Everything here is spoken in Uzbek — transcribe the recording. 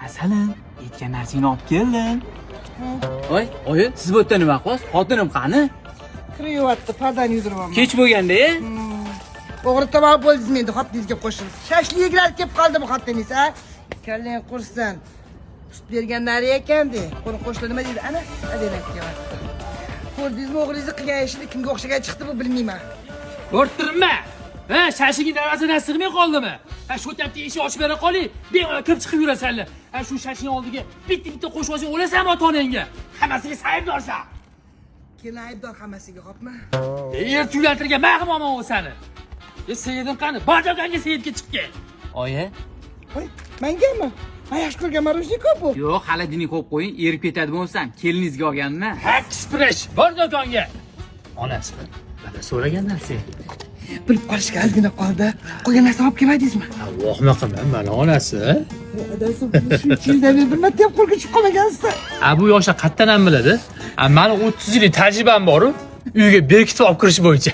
Asalim, aytgan narsangni olib keldim. Voy, oyi, siz bu yerda nima qilyapsiz? Xotinim qani? Kir yuvyapti, pardani yuvdiryapman. Kech bo'lganda, e? O'g'ri tomon bo'ldingiz menda xotiningizga qo'shilib. Shashliklar kelib qoldimi xotiningiz, a? Kallang qursin. Sut bergan nari ekan de. Qo'ni qo'shni nima deydi? Ana, adenak kelyapti. Ko'rdingizmi o'g'lingizni qilgan ishini kimga o'xshagan chiqdi bu bilmayman. Ko'rtirma. Ha, shashigi darvozadan sig'may qoldimi? Ha, shu tapda eshik ochib bera qoling, bemalol kirib chiqib yurasanlar. Ha, shu shashing oldiga bitta bitta qo'shib olsang o'lasanmi ota onangga? Hammasiga aybdorsan. Kelin aybdor hammasiga, xo'pmi? Er tuylantirgan man ham omon sani. E, Seyidin qani? Bor do'konga Seyidga chiqib kel. Oyi. Voy, mengami? Men yaxshi ko'rgan мороженое bu. Yo'q, xaladini qo'yib qo'ying, erib ketadi bo'lsam, keliningizga olganman. Ha, kisprish, bor do'konga. Onasi, mana so'ragan narsa. Bilib qolishga ozgina qoldi. Qolgan narsani olib kelmadingizmi? Vohma qilma, mana onasi. Adasi, shuncha yildan beri bir marta ham qo'lga tushib qolmagansiz. A, bu yoshda qayerdan ham biladi? A, mani 30 yillik tajribam bor-u, uyga berkitib olib kirish bo'yicha.